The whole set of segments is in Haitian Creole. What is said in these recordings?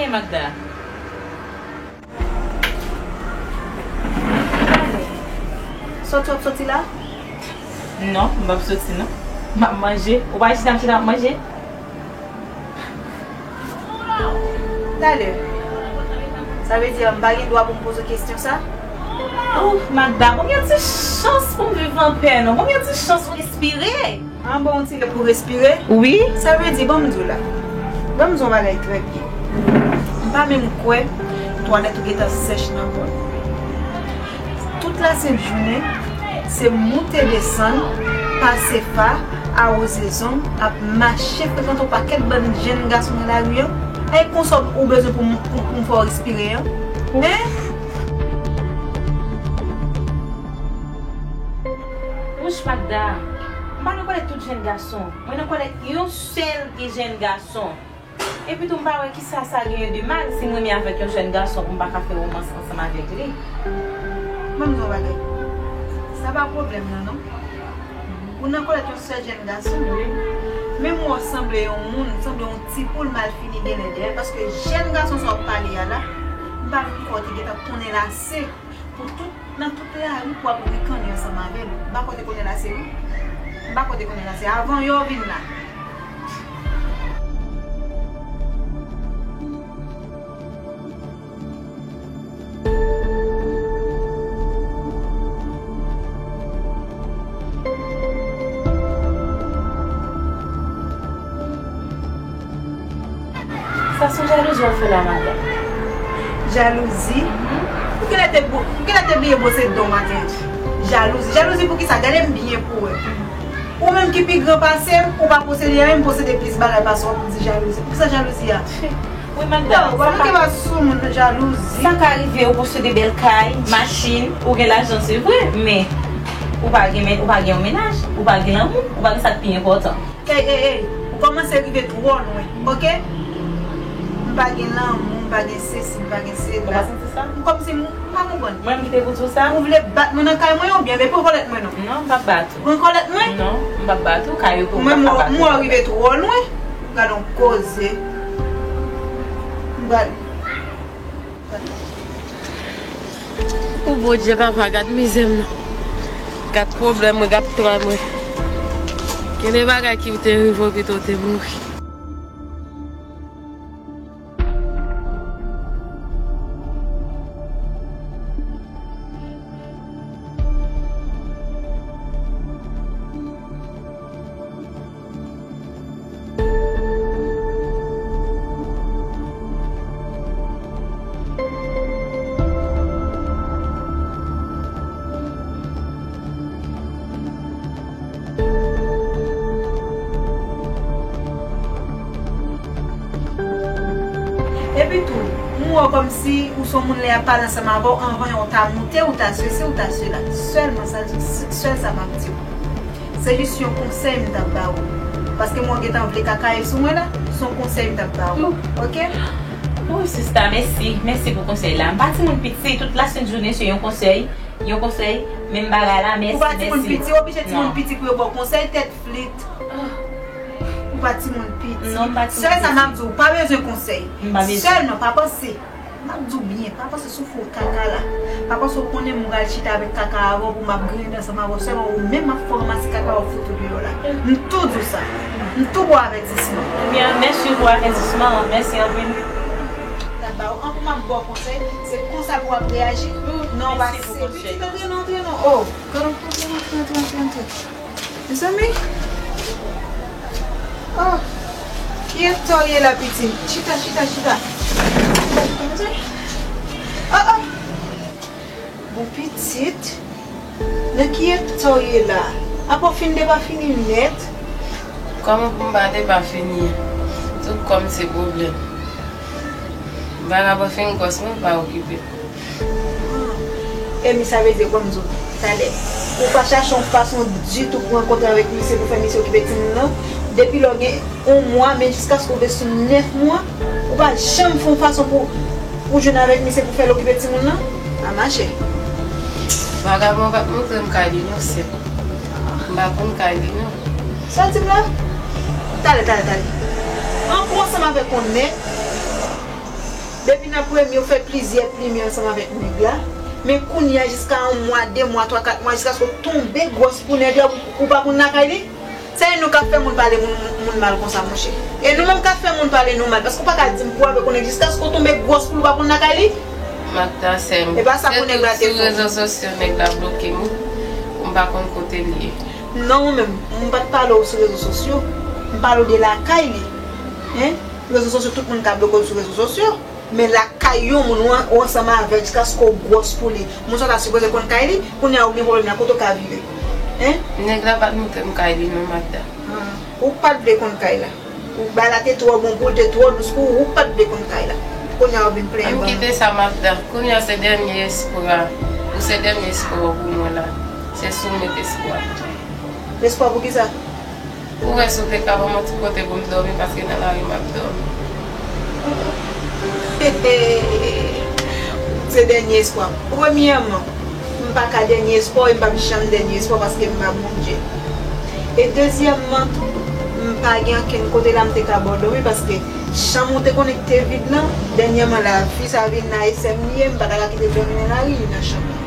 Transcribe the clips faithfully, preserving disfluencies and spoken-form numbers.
Hey, Magda. Sòti w ap sòti la? Non, m p ap soti non. M ap manje. Ou pa chita m chita m ap manje? Talè. Sa vle di m pa gen dwa pou m poze w kesyon sa? Oh, Magda, ban m yon ti chans pou m viv anpè non. Ban m yon ti chans pou m respire. An bon, ti lè pou respire? Wi. Sa vle di, ban m di w la. Ban m di w yon bagay trè byen. M pa menm kwè twalèt ou gentan sèch nan kò l. Tout lasent jounen, se moute desann, pase fa, awoze zong, ap mache frekante yon pakèt bann jenn gason nan lari an. E konsa w bezwen pou m, pou, pou m fè w respire an? Hein? Wouch, Magda, m pa nan kòlèt tout jenn gason. Mwen nan kòlèt yon sèl ki jenn gason. Epi tou, m pa wè kisa sa genyen de mal si m renmen avèk yon jèn gason pou m pa ka fè womans ansanm avèk li. Ban m di w yon bagay. Sa pa pwoblèm nan, non. Ou nan kòlèt yon sèl jèn gason. Wi. Menm wè w sanble yon moun, sanble yon ti poul malfini genlè dèyè, paske jèn gason sa w ap pale a la, m pa menm kwè w te gentan konnen l ase. Pou tout, nan tout lari pou ap rikannen ansanm avè l. M pa kwè w te konnen l ase wi. M pa kwè w te konnen l ase. Avan yo vin la. Sa se jalouzi w ap fè la, madanm. Jalouzi? Ou genlè te bo-, ou genlè te bliye bwose dan w maten an. Jalouzi. Jalouzi pou kisa? Gade m byen pou wè. Ou menm ki pi gran pase m, ou pa posede anyen, m posede plis bagay pase w, w ap di jalouzi. Poukisa jalouzi a? Wi, madanm, non, w ap mete bas sou moun, jalouzi. Sa ka rive ou posede bèl kay, machin, ou gen lajan, se vre, men ou pa gen men-, ou pa gen yon mennaj, ou pa gen lanmou, ou pa gen sa k pi enpòtan. Ey, ey, ey, ou kòmanse rive twò lwen, oke? M pa gen lanmou, m pa gen sesi, m pa gen sela. Ou pa santi sa? M kòmsi m, m pa konprann. Mwen m ki te pou di w sa? Ou vle bat mwen nan kay mwen oubyen? Epi w kòlèt mwen non. Non, m p ap bat ou. Ou pran kòlèt mwen? Non, m p ap bat ou, kay ou pou ou pa ka bat ou. Mwen m wè w rive twò lwen. Gad on koze. M pral. O Bondye papa, gad mizè m nan. Gad pwoblèm mwen, gad twa mwen. Gen de bagay ki te rive w pito w te mouri. Epi tou, m wè w kòmsi ou se yon moun lè y ap pale ansanm avè w, anvan yon w ta moute, ou ta sesi, ou ta sela. Sèlman sa, sèl sa m ap di w. Se jis yon konsèy m t ap ba ou. Paske m wè w gentan vle kakaye sou mwen la, se yon konsèy m t ap ba ou. Oke? Oh, sista, mèsi. Mèsi pou konsèy la. M pa timoun piti, tout lasent jounen se yon konsèy, yon konsèy, menm bagay la, mèsi, mèsi. Ou pa timoun piti, oblije timoun piti pou yo ba w konsèy, tèt flit. Ou pa timoun piti. Non, m pa timoun piti. Sèl sa m ap di w, ou pa bezwen konsèy. M pa bezwen. Sèlman, pa panse. M ap di w byen, pa panse sou fo kaka la. Pa panse w konnen m pral chita avèk kaka avè w pou m ap griyen ansanm avè w. Sèlman ou menm m ap fè w ranmase kaka w ap fout ou deyò la. M tou di w sa. M tou ba w avètisman. Ebyen, mèsi pou avètisman an. Mèsi anpil. N ap ba w an pou m ap ba w konsèy. Se konsa pou w ap reyaji. Non, w pa sezi. Pitit, antre non, antre non. Oh, antre, antre, antre, antre, antre. Mezanmi. Oh, ki eta w ye la, pitit? Chita, chita, chita. Oh, oh. Bon, pitit, nan ki eta w ye la? Apa w fin depafini nèt? Kòman pou m pa depafini? Tout kò m se pwoblèm. Vagabon fin gwòs mwen pa okipe. Emi, sa vle di, kòm m di w talè, ou pa chache yon fason ditou pou rankontre avèk misye pou fè misye okipe timoun nan? Depi lè w gen yon mwa, men jiskaske w vin sou nèf mwa, ou pa janm fè yon fason pou, pou jwenn avèk misye pou fè l okipe timoun nan? Pa mache. Vagabon pa t montre m kay li non, sè. M pa konn kay li non. Sa w di m la? Talè, talè, talè. Antre ansanm avèk yon nèg. Depi nan premye, ou fè plizyè plimen ansanm avèk nèg la. Men kounye a, jiska yon mwa, de mwa, twa, kat mwa, jiskaske w tonbe gwòs pou nèg la, ou, ou pa konn lakay li. Se nou k ap fè moun pale moun, moun mal konsa, monchè. E nou menm k ap fè moun pale nou mal, paske ou pa ka di m pou avèk yon nèg jiskaske w tonbe gwòs pou l ou pa konn lakay li. Magda, sè m. E pa sa pou nèg la te fè w. Sou rezo sosyo, nèg la bloke m, pou m pa konn kote l ye. Non, ou menm, m pa t pale w sou rezo sosyo. M pale w de lakay li. Hein? Rezo sosyo, tout moun ka bloke w sou rezo sosyo. Men lakay yon moun, ou an-, ou ansanm avè l jiskaske w gwòs pou li. Moun sa w ta sipoze konn kay li, kounye a ou gen pwoblèm la, kote w ka vire? Hein? Nèg la pa t montre m kay li non, Magda. Ah, ou pa t vle konn kay la. Ou bay la te twò bon pou l, te twò dous pou ou, ou pa t vle konn kay la. Kounye a ou vin plenyen ban m. Ann kite sa, Magda. Kounye a se dènye espwa. Ou se dènye espwa pou mwen la. Se sou w met espwa. Espwa pou kisa? Ou wè si w te ka ban m yon ti kote pou m dòmi, paske nan lari m ap dòmi. Se dènye espwa. Premyèman, m pa ka dènye espwa w e m p ap janm dènye espwa w paske m pa Bondye. E dezyèmman tou, m pa gen ankenn kote la m te ka ba w dòmi paske chanm ou te konnen ki te vid lan, dènyèman la, fi sa vin la e sè m li ye, m pa ta ka kite l dòmi nan lari, li nan chanm lan.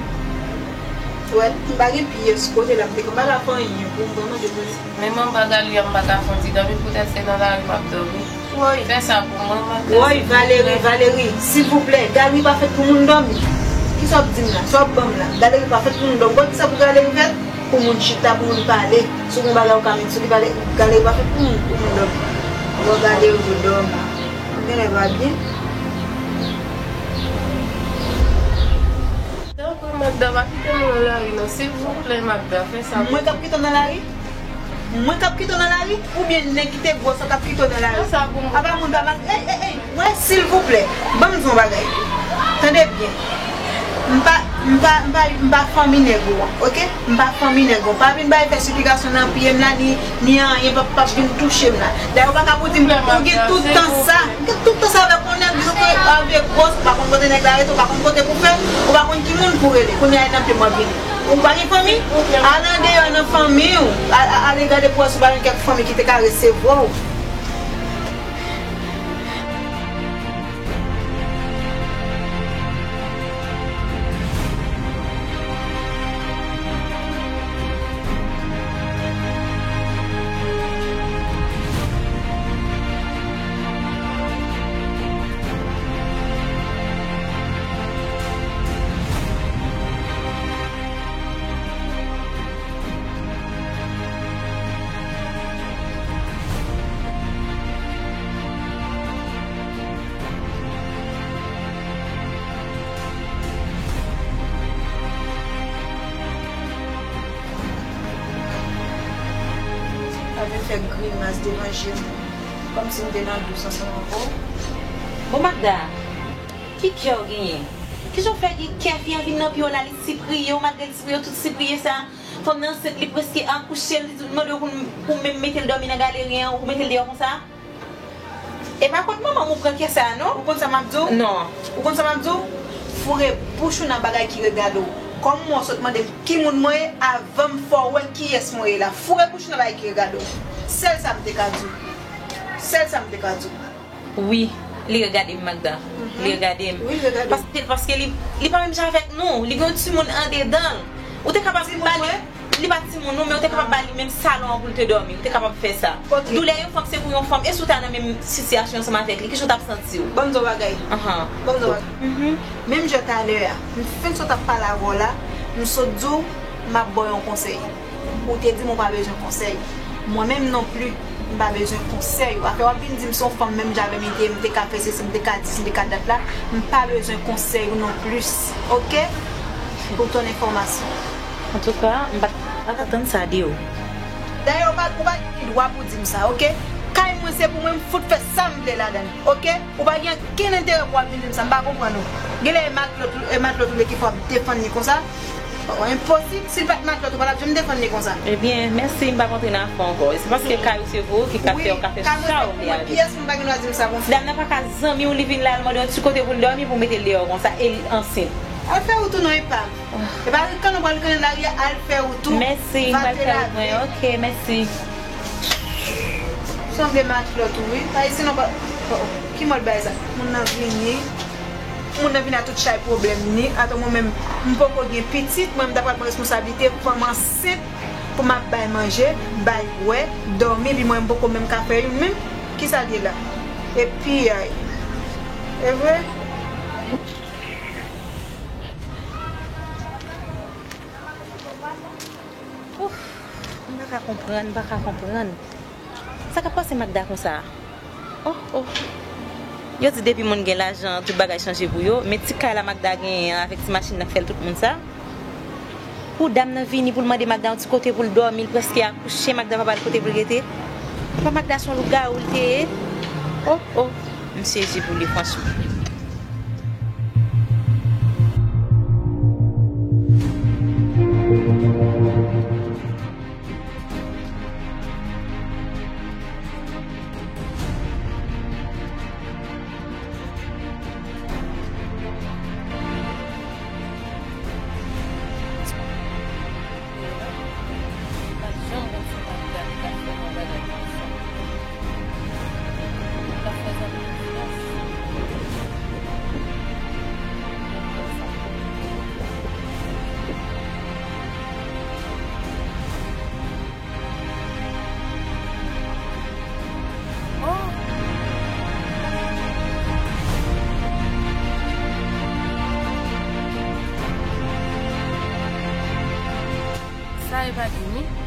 Wè, m pa gen pyès kote la m te ka, m pa ka fè anyen pou m vrèman depre. Menm anba galri a m pa ka fè yon ti dòmi, poutèt se nan lari m ap dòmi. Woy. Fè sa pou mwen, Magda. Woy, Valery, Valery, silvouplè, galri pa fèt pou moun dòmi. Kisa w ap di m la? Sa w ap ban m la? Galri pa fèt pou moun dòmi. Ou konn kisa pou galri fèt? Pou moun chita, pou moun pale. Si w gen yon bagay ou ka met sou li, pale, galri pa fèt pou moun, pou moun dòmi. Bon, Valery dòmi. Genlè pa byen. Tanpri, Magda, pa kite nou nan lari, non. Silvouplè, Magda, fè sa pou mwen. Mwen k ap kite w nan lari? Mwen k ap kite w nan lari? Oubyen nèg ki te gwòs la k ap kite w nan lari? Fè sa pou mwen. Apa moun pa mak-, ey, ey, ey, wè, silvouplè, ban m di w yon bagay. Tande byen. M pa, m pa, m pa, m pa fanmi nèg ou an, oke? M pa fanmi nèg ou an. Pa vin bay fè siplikasyon nan pye m la, ni, ni anyen, p ap, p ap vin touche m la. Dayè, ou pa ka pou di m, ou gen tout tan sa. Ou gen tout tan sa avèk yon nèg, ou te avè gwòs, ou pa konn kote nèg la rete, ou pa konn kote pou fè, ou pa konn ki moun pou rele. Kounye a, e nan pye m w ap vini. Ou pa gen fanmi? Al andeyò nan fanmi w. A-, a-, ale gade pou wè si w pa gen kèk fanmi ki te ka resevwa w. Pa vin fè grimas devan je m, kòmsi m te nan dous ansanm avè w. Bon, Magda, ki kè w genyen? Kijan w fè gen kè fi an vin nan pye w la, li sipriye w, malgre li sipriye w, tout sipriye sa? Fanm nan ansent, li prèske akouche, li di, mande w pou, pou menm mete l dòmi nan galeri an, ou mete l deyò konsa? E pa kont manman m ou pran kè sa a, non. Ou konn sa m ap di w? Non. Ou konn sa m ap di w? Foure bouch ou nan bagay ki regade w. Kòm mwen, w sot mande m ki moun mwen ye, avan m fè w wè kiyès mwen ye la. Foure bouch ou nan bagay ki regade w. Sèl sa m te ka di w. Sèl sa m te ka di w. Wi, li regade m, Magda. Mhm. Li regade m. Wi, li regade w. Paske, paske li, li pa menm jan avèk nou. Li gen yon timoun andedan l. Ou te kapab ba li, li pa timoun, non, men ou te kapab ba li menm salon an pou l te dòmi. Ou te kapab fè sa. Ok. Doulè yon fanm se pou yon fanm. E si w ta nan menm sitiyasyon ansanm avèk li, kijan w t ap santi w? Ban m di w bagay. Ahan. Ban m di w bagay. Mhm. Menm jan talè a, m fin sot ap pale avè w la, m sot di w, m ap ba w yon konsèy. Ou te di m ou pa bezwen konsèy. Mwen menm non pli, m pa bezwen konsèy ou. Afè w ap vin di m se yon fanm menm jan avè m, m te, m te ka fè sesi, m te ka di si, m te ka dat la. M pa bezwen konsèy ou non plis. Oke? Pou ton enfòmasyon. Antouka, m pa t, pa t atann sa de w. Dayè, ou pa, ou pa gen dwa pou di m sa, oke? Kay mwen se pou mwen, m fout fè sa m vle ladan l, oke? Ou pa gen okenn enterè pou w ap vin di m sa, m pa konprann ou. Genlè e matlòt, e matlòt ou vle ki fè w ap defann li konsa? Oh, enposib, si l pa t matlòt ou pa t ap janm defann li konsa. Ebyen, mèsi, m p ap antre nan afè w ankò. Se paske kay ou se pou ou ki ka fè, ou ka fè sa w vle avè l. Pyès moun pa gen dwa di m sa konsa. Dam nan pa ka zanmi w, li vin la, l mande yon ti kote pou l dòmi, pou w mete l deyò konsa, e l ansent. Al fè wout ou non, epa m. Epa rikann ou pral rikann nan lari a, al fè wout ou. Mèsi, m pral fè wout mwen. Oke, mèsi. Sanble matlòt ou wi. Pa isi non pa, oh, oh. Ki mòd bagay sa? Moun nan vini. Moun nan vin a tout chay pwoblèm ni. Atò mwen menm, m poko gen pitit, mwen m ta pral pran responsablite fanm ansent pou m ap bay manje, bay bwè, dòmi, epi mwen m poko menm ka fè youn menm. Kisa l ye la? Epi ay. E vre? Ouf, m pa ka konprann, m pa ka konprann. Sa k ap pase Magda konsa? Oh, oh. Yo di depi moun gen lajan, tout bagay chanje pou yo. Men ti kay la Magda genyen an avèk ti machin nan k fè l tout moun sa. Pou dam nan vini pou l mande Magda yon ti kote pou l dòmi, l prèske akouche, Magda pa ba l kote pou l rete. Apa Magda se yon lougawou l te ye? Oh, oh. M sezi pou li, franchman. Oh! Sa e pa Jimmy?